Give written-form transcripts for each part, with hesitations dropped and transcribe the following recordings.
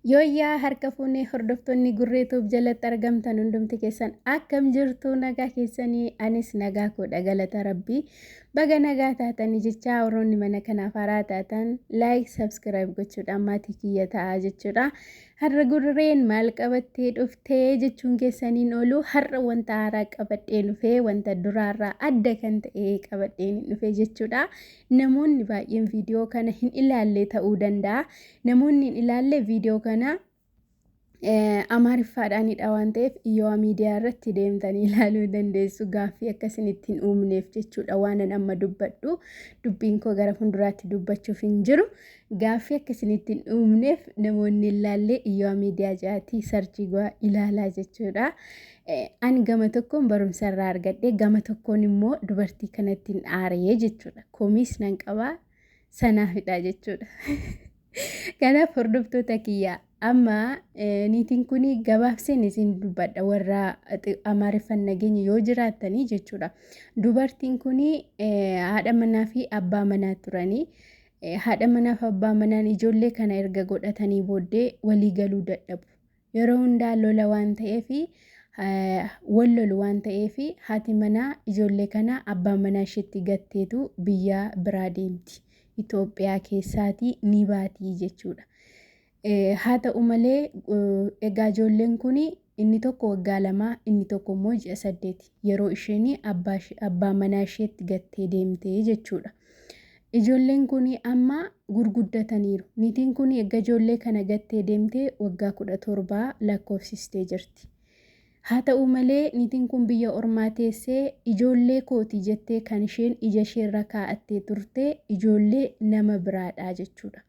Yooyyaa harka fuunee hordoftoonni Gurree Tube jalatti argamtan hundumti keessan akkam jirtu nagaa keessanii anis nagaa koodha galata rabbii baga nagaa taatanii jechaa warroonni mana kanaaf haaraa taatan like subscribe gochuudhaan maatii kiyya ta'aa jechuudha. Har'a Gurreen maal qabattee dhuftee jechuun keessaniin oolu har'a wanta haaraa qabadheen dhufee wanta duraarraa adda kan ta'e qabadheen dhufe jechuudha. Namoonni baay'een viidiyoo kana hin ilaalle ta'uu danda'a. Namoonni hin ilaalle viidiyoo kana Amaariffaadhaanidha waan ta'eef Iyyoo'aa miidiyaa irratti deemtanii ilaaluu dandeessu gaaffii akka isin itti hin uumneef jechuudha waanan amma dubbadhu dubbiin koo gara fuulduraatti dubbachuuf hin jiru gaaffii akka isin itti hin uumneef namoonni hin laalle Iyyoo'aa miidiyaa ja'atii sarchii go'aa ilaalaa jechuudha. Ani gama tokkoon barumsa irraa argadhe gama tokkoon immoo dubartii kanatti hin aaree jechuudha. Komiis nan qabaa sanaafidha jechuudha. Kanaaf hordoftoota kiyya amma niitiin kun gabaabseen isin dubbadha warra Amaariffan nageenya yoo jiraattanii jechuudha. Dubartiin kun haadha manaa fi abbaa manaa turanii haadha manaa fi abbaa manaan ijoollee kana erga godhatanii booddee walii galuu dadhabu. Yeroo hundaa lola waan ta'eef wal lolu waan ta'eef haati manaa ijoollee kana abbaa manaa isheetti gatteetu biyya biraa deemti. Itoophiyaa keessaatii ni baatii jechuudha. Haa ta'u malee egaa ijoolleen kun inni tokko waggaa 2 inni tokko immoo ji'a 8 yeroo isheen abbaa manaa isheetti gattee deemte jechuudha. Ijoolleen kun amma gurguddataniiru. Niitiin kun erga ijoollee kana gattee deemtee waggaa 17 lakkoofsistee jirti. Haa ta'u malee niitiin kun biyya ormaa teessee ijoollee kooti jettee kan isheen ija isheerra kaa'attee turte ijoollee nama biraadha jechuudha.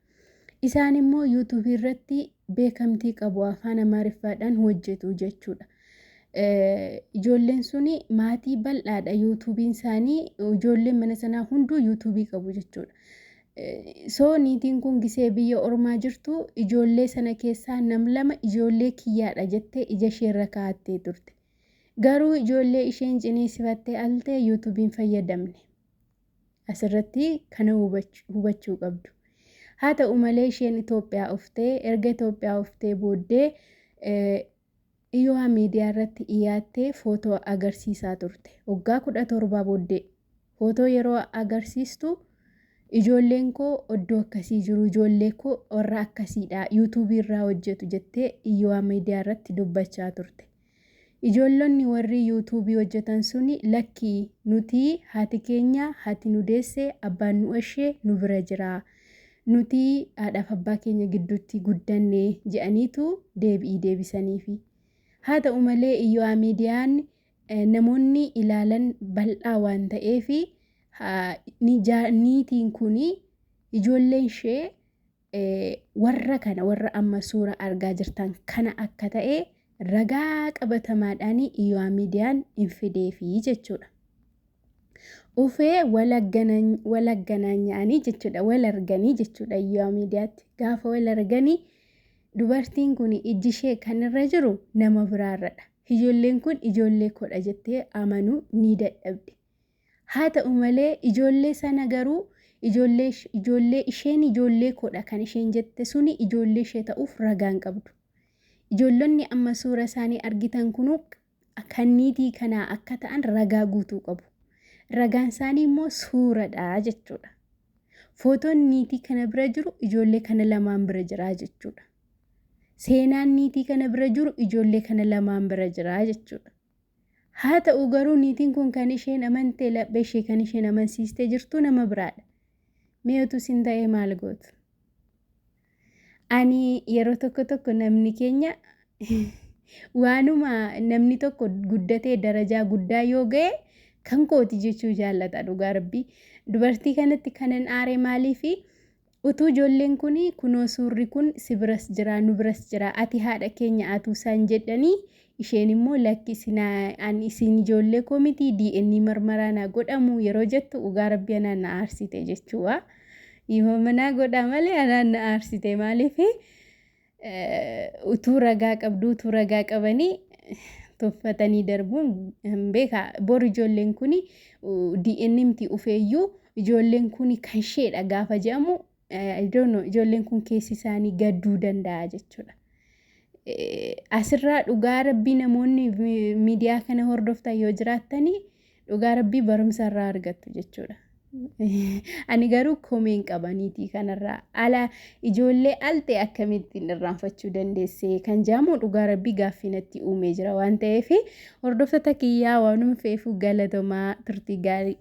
Isaan immoo yuutuubii irratti beekamtii qabu afaan Amaariffaadhaan hojjetu jechuudha. Ijoolleen suni maatii bal'aadha yuutuubiin isaanii ijoolleen mana sanaa hunduu yuutuubii qabu jechuudha. So niitiin kun gisee biyya ormaa jirtu ijoollee sana keessaa nam lama ijoollee kiyyaadha jettee ija isheerra kaa'attee turte. Garuu ijoollee isheen ciniinsifattee alte yuutuubiin fayyadamne. Asirratti kana hubachuu qabdu. Haa ta'u malee isheen Itoophiyaa uftee erga Itoophiyaa uftee booddee Iyoo'aa miidiyaa irratti dhiyaattee footoo agarsiisaa turte. Waggaa 17 booddee footoo yeroo agarsiistu ijoolleen koo oddoo akkasii jiru ijoollee koo warra akkasiidha yuutuubii irraa hojjetu jettee Iyoo'aa miidiyaa irratti dubbachaa turte. Ijoollonni warri yuutuubii hojjetan suni lakkii nuti haati keenya haati nu deesse abbaan nu oshee nu bira jira. Nuti haadhaaf abbaa keenya gidduutti guddanne jedhaniitu deebi'ii deebisaniifi. Haa ta'u malee Iyyoo'aa miidiyaan namoonni ilaalan bal'aa waan ta'eef niitiin kun ijoolleen ishee warra kana warra amma suura argaa jirtan kana akka ta'e ragaa qabatamaadhaan Iyyoo'aa miidiyaan hin fideefi jechuudha. Ufee wal agganaanya'anii jechuudha wal arganii jechuudha Iyyoo'aa miidiyaatti gaafa wal arganii dubartiin kun ijji ishee kan irra jiru nama biraarradha. Ijoolleen kun ijoollee koodha jettee amanuu ni dadhabde. Haa ta'u malee ijoollee sana garuu ijoollee ijoollee isheen ijoollee koodha kan isheen jette suni ijoollee ishee ta'uuf ragaan qabdu. Ijoollonni amma suura isaanii argitan kunuu kan niitii kanaa akka ta'an ragaa guutuu qabu. Ragaan isaanii immoo suuradha jechuudha. Footoon niitii kana bira jiru ijoollee kana lamaan bira jira jechuudha. Seenaan niitii kana bira jiru ijoollee kana lamaan bira jira jechuudha. Haa ta'u garuu niitiin kun kan isheen amante laphee ishee kan isheen amansiistee jirtu nama biraadha. Mee utuu isin ta'ee maal gootu? Ani yeroo tokko tokko namni keenya waanuma namni tokko guddatee darajaa guddaa yoo ga'e kan kooti jechuu jaallata dhugaa rabbii. Dubartii kanatti kanan aare maaliifi Utuu ijoolleen kun kunoo suurri kun si biras jira nu biras jira ati haadha keenya atuu isaan jedhanii isheen immoo lakki isin ani isin ijoollee koo miti DNA marmaraa naa godhamu yeroo jettu dhugaa rabbii anaan na aarsite jechuudha. Dhiifama naa godhaa malee anaan na aarsite maaliif utuu ragaa qabdu utuu ragaa qabanii tuffatanii darbuun hin beekaa bor ijoolleen kun DNA mti ufeeyyuu ijoolleen kun kan isheedha gaafa jedhamu I don't know ijoolleen kun keessi isaanii gadduu danda'a jechuudha. Asirraa dhugaa rabbii namoonni miidiyaa kana hordoftan yoo jiraattanii dhugaa rabbii barumsa irraa argattu jechuudha. Ani garuu komeen qaba niitii kanarraa. Ala ijoollee alte akkamittiin irraanfachuu dandeesse kan jedhamu dhugaa rabbii gaaffii natti uumee jira waan ta'eef, hordoftoota kiyyaa, waanuma fe'eefuu galatomaa, turtii gaarii.